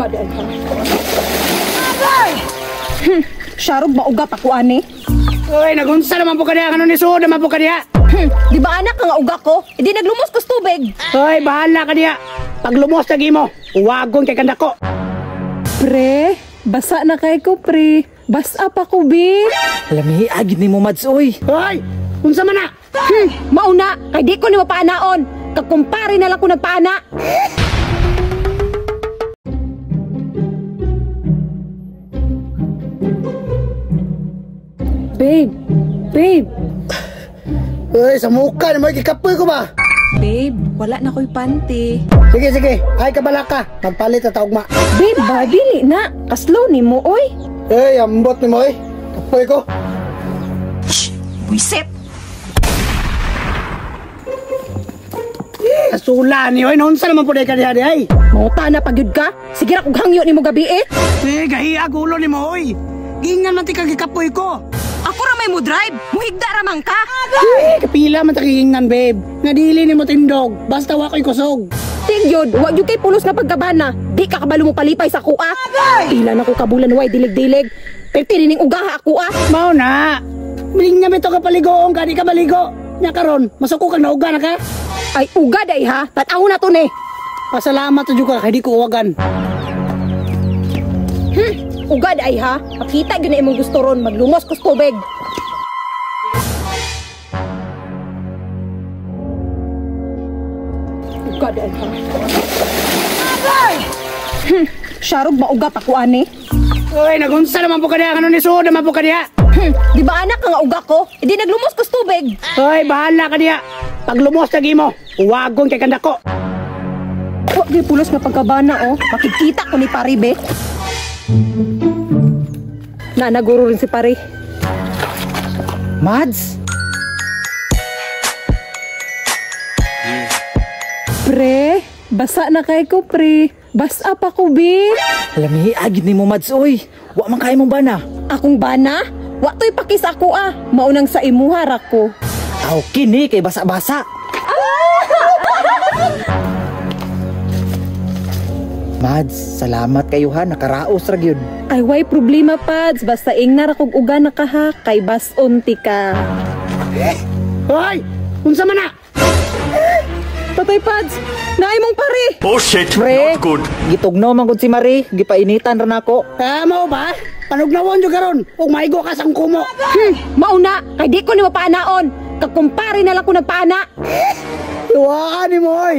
Uga dahil ha. Agay! Sharog mauga pa ko ani. Uy, nagunsa naman po kaniya. Ano ni suod naman po kaniya? Di ba anak nga uga ko? Hindi naglumos ko sa tubig. Uy, bahala kaniya. Paglumos na gimo, uwagon kay kandako. Pre, basa na kay ko pre. Basa pa ko bi. Lami, agid ni mo Mads oy. Uy, unsa man na? Mauna, kay di ko ni mapaanaon. Kakumpare na lang ko nagpaana. Babe, babe. Uy, sa muka na mo, gikapoy ko ba? Babe, wala na ko'y panty. Sige, sige. Ay, kabala ka. Magpalit na taugma. Babe, ba, dili na. Kaslow ni mo, oy. Uy, ambot ni mo, oy. Kapoy ko. Buisit! Kasula ni, oy. Naunsa naman po na kaniya di, ay. Manguta na pagyud ka. Sige ra kog hangyo ni mo gabi eh. Eh, gahiya gulo ni mo, oy. Gingan man ti kagikapoy ko. Ako ra may mo drive. Muhigda ra man ka. Eh, kapila man takigingnan, babe. Nga dili ni mo tindog. Basta wa ko'y kusog. Tingyod, wa gyud kay pulos nga pagkabana. Di ka kabalo mo palipay sa kuha. Pila na ko kabulan way dilig-dilig. Perti nining ugaha ako ah. Mao na. Miling na mito ka paligoong ka, di ka maligo. Nya karon, masuko kang nauga na ka. Ay uga day ha. Tan-aw na to ni. Pasalamat jud ka kay di ko uwagan. Uga day ha. Makita gyud na imong gusto ron maglumos kus tubig. Uga day ha. Agay! Sharog mauga pa ko ani. Uy, nagunsa naman po kaniya. Ano ni suod naman po kaniya? Di ba anak nga uga ko? Hindi naglumos kus tubig. Uy, bahala kaniya. Paglumos na gimo, uwagon kay kandako. Wa gyud pulos nga pagkabana oh. Makikita ko ni pare be. Na naguro rin si pare. Mads? Pre, basa na kay ko pre. Basa pa ko bi. Lami, agid ni mo Mads oy. Wa man kay mong bana. Akong bana? Wa to'y pakis ako ah. Maunang sa imuha ra ko. Aw kini kay basa-basa. Mads, salamat kayo ha, nakaraos ra gyud. Ay way problema pads, basta ingna ra kog uga na ka ha, kay bason ti ka. Hoy, unsa man na? Patay pads, naay mong pare. Oh shit, Pre, not good. Gitugnaw man gud si Marie, gipainitan ra nako. Ah, mao ba? Panugnawon jud karon ug maigo ka sa kumo. Mauna, kay di ko ni mapaanaon. Kakumpare na lang ko nagpaana. Iwaan ni mo, oy.